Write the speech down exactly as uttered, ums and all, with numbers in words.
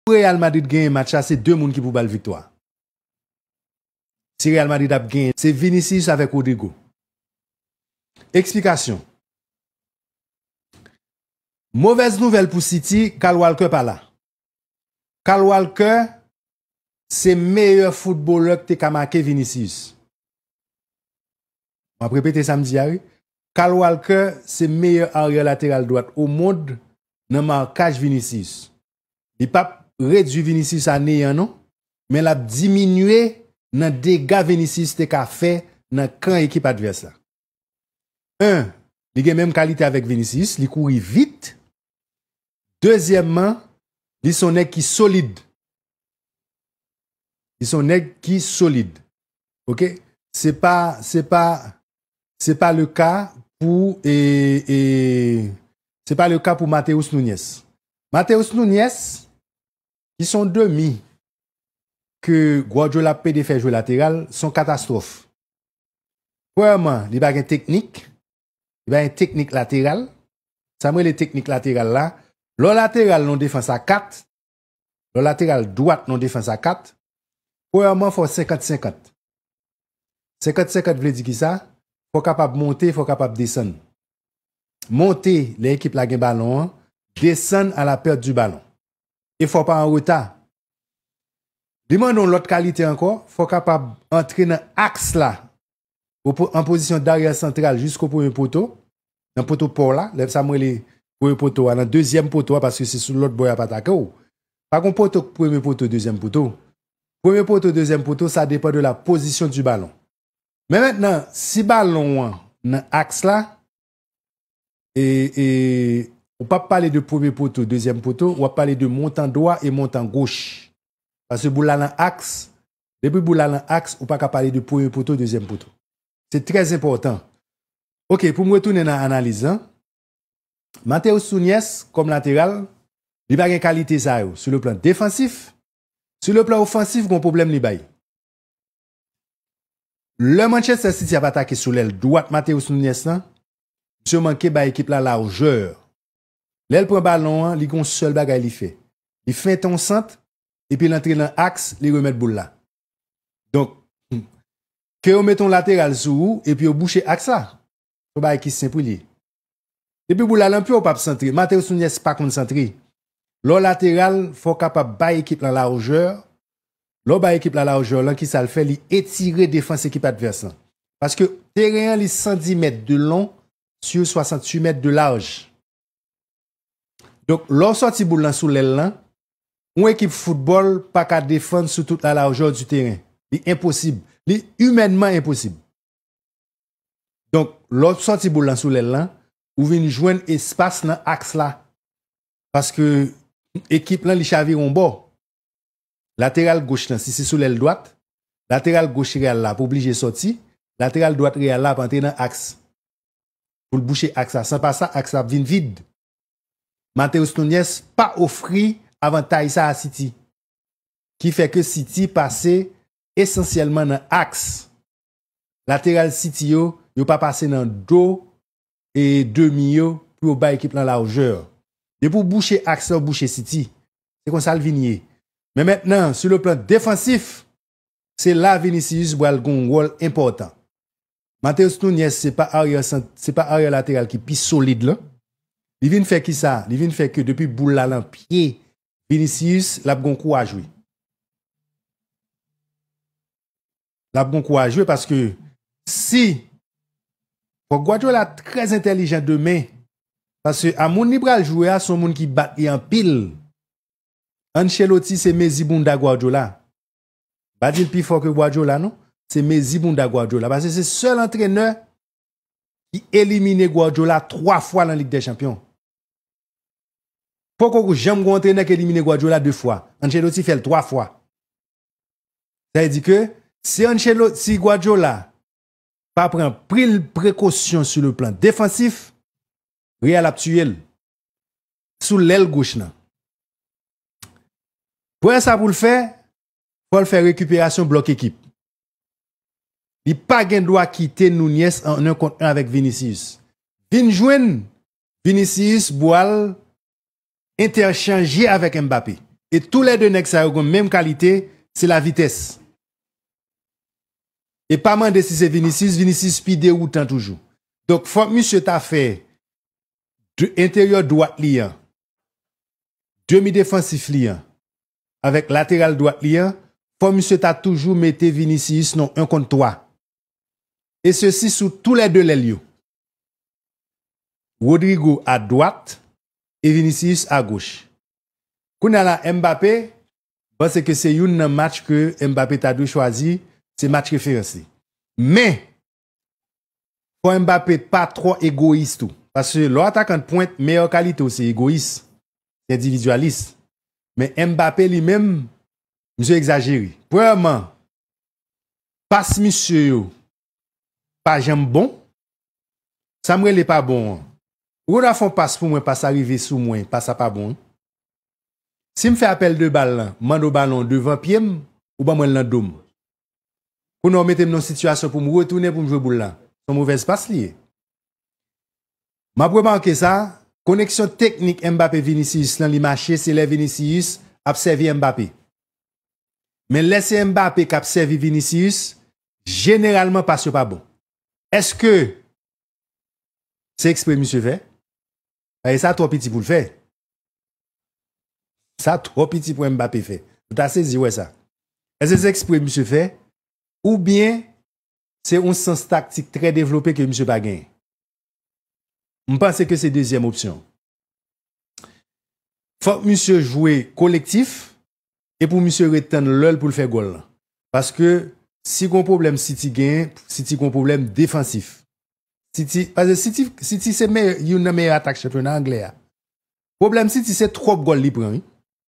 Pou Real Madrid genyen match la, se de moun ki pou ba l viktwa. Si Real Madrid ap genyen, se Vinicius avèk Rodrygo. Eksplikasyon. Movèz nouvèl pou City, Kyle Walker pa la. Kyle Walker se meyè foutbolè ki te ka make Vinicius. M ap repete sa m di a, wi. Kyle Walker se meyè aryè lateral dwat o mond nan makaj Vinicius. Li p ap redui Vinicius a neyan, non, men l ap diminye nan dega Vinicius te ka fè nan kan ekip advès la. En, li gen menm kalite avèk Vinicius, li kouri vit. Dezyèmman, li se yon nèg ki solid. Li se yon nèg ki solid. Oke? Se pa, se pa, se pa le ka pou, e, e, se pa le ka pou Mateus Nuñez. Mateus Nuñez, ki se yon demi ke Guardiola pede fè jwe lateral, se yon katastwòf. Premyèman, li pa gen teknik. Li pa gen teknik lateral. Sa m rele teknik lateral la, lè w lateral nan defans a kat, lè w lateral dwat nan defans a kat, premyèman, fò senkant senkant. Senkant senkant vle di ki sa? Fò w kapab monte, fò w kapab desann. Monte lè ekip la gen balon an, desann à la perte du ballon. E fò w pa an reta. Li mande yon lòt kalite ankò, fò w kapab antre nan aks la, o po-, an pozisyon daryè santral jisko premye poto, nan poto pa w la, lè sa m rele premye poto a, nan dezyèm poto a, paske se sou lòt bò y ap atake w. Pa gon poto k premye poto, dezyèm poto. Premye poto, dezyèm poto, sa depann de la position du ballon. Men mentnan, si balon an nan aks la, e, e, ou p ap pale de premye poto, dezyèm poto, w ap pale de montan dwa e montan goch. Paske boul la nan aks, depi boul la nan aks, ou pa ka pale de premye poto, dezyèm poto. Se trè enpòtan. Oke, pou m retounen nan analiz lan, Mateus Nuñez, kòm lateral, li pa gen kalite sa yo. Sou le plan defansif, sou le plan ofansif, gon pwoblèm li bay. Lè Manchester City ap atake sou lèl dwat Mateus Nuñez lan, misye manke bay ekip la lajè. Lè l pran balon an, li gon sèl bagay li fè. Li fente yon sant, epi l antre nan aks, li remèt boul la. Donk, ke yo mete yon lateral sou ou, epi yo bouche aks la. Se yon bagay ki senp wi li ye. Depi boul la nan pye w, w p ap santre. Mateus Nuñez pa konn santre. Lè w lateral, fò w kapab bay ekip lan lajè. Lè w bay ekip la lajè lan, kisa l fè? Li etire defans ekip advès lan. Paske teren an, li san dis mèt de long sur swasanntuit mèt de laj. Donk, lè w sòti boul lan sou lèl lan, yon ekip foutbòl pa ka defann sou tout la lajè di teren. Li enposib. Li imènman enposib. Donk, lè w sòti boul lan sou lèl lan, ou vin jwenn espas nan aks la. Paske ekip lan, li chavire yon bò. Lateral goch lan, si se sou lèl dwat, lateral goch Real la ap oblije sòti, lateral dwat Real la ap antre nan aks. Pou l bouche aks la. San pa sa, aks la ap vin vid. Mateus Nuñez pa ofri avantaj sa a City. Ki fè ke City pase esansyèlman nan aks. Lateral City yo, yo pa pase nan do e demi yo pou yo bay ekip lan lajè. Depi w bouche aks la, w bouche City. Se konsa l vin ye. Men mentnan, sou le plan defansif, se la Vinicius pral gen yon wòl enpòtan. Mateus Nuñez se pa aryè sant, se pa aryè lateral ki pi solid lan. Li vin fè kisa? Li vin fè ke depi boul la nan pye Vinicius, l ap gen yon kouraj wi. L ap gen yon kouraj wi paske si, fòk Guardiola trè entèlijan demen, paske a moun li pral jwe a, se yon moun ki bat li anpil. Ancelotti se mezi bounda Guardiola. Pa di l pi fò ke Guardiola, non. Se mezi bounda Guardiola. Paske se sèl antrenè ki elimine Guardiola twa fwa nan Lig dè Chanpyon. Poko janm gon antrenè ki elimine Guardiola de fwa. Ancelotti fè l twa fwa. Sa vle di ke si Ancelo-, si Guardiola pa pran pil prekosyon sou le plan defansif, Real ap tiye l. Sou lèl goch lan. Premye sa pou l fè, fò l fè rekiperasyon blòk ekip. Li pa gen dwa kite Nuñez an un kont un avèk Vinicius. Vin jwenn Vinicius pral entèchanje avèk Mbappé. E toulède nèg sa yo gen menm kalite, se lavitès. E pa mande si se Vinicius, Vinicius pi dewoutan toujou. Donk, fòk misye ta fè de, enteryè dwat li an, demi defansif li an, avèk lateral dwat li an, fò misye ta toujou mete Vinicius nan en kont twa. E sesi sou toulède lèl yo. Rodrygo a dwat e Vinicius a goch. Kounye a la, Mbappé, m panse ke se youn nan match ke Mbappé ta dwe chwazi, se match referans li. Men, fò Mbappé pa twò egoyis tou. Paske lè w atakan de pwent, meyè kalite w se egoyis, se endividyalis. Men Mbappé li menm, misye egzajere. Premyèman, pas misye yo pa janm bon. Sa m rele pa bon an. Ou gen dwa fè yon pas pou mwen, pas la rive sou mwen, pas la pa bon. Si m fè apèl de bal lan, m mande w balon devan pye m, ou ban mwen l nan do m. Kounye a w mete m nan yon sitiyasyon pou m retounen pou m jwe boul la. Se yon movèz pas li ye. M ap remake sa, koneksyon teknik Mbappé Vinicius lan li mache, se lè Vinicius ap sèvi Mbappé. Men lè se Mbappé k ap sèvi Vinicius, jeneralman pas yo pa bon. Èske se ekspre misye fè? Paske sa twò piti pou l fè. Sa twò piti pou Mbappé fè. Ou ta sezi wè sa. Èske se ekspre misye fè? Oubyen se yon sans taktik trè devlope ke misye pa genyen? M panse ke se dezyèm opsyon. Fòk misye jwe kolektif e pou misye ret tann lè l pou l fè gòl lan. Paske si gon pwoblèm City genyen, City gon pwoblèm defansif. City, paske City, City se meyè, youn nan meyè atak chanpyona anglè a. Pwoblèm City se twòp gòl li pran, wi.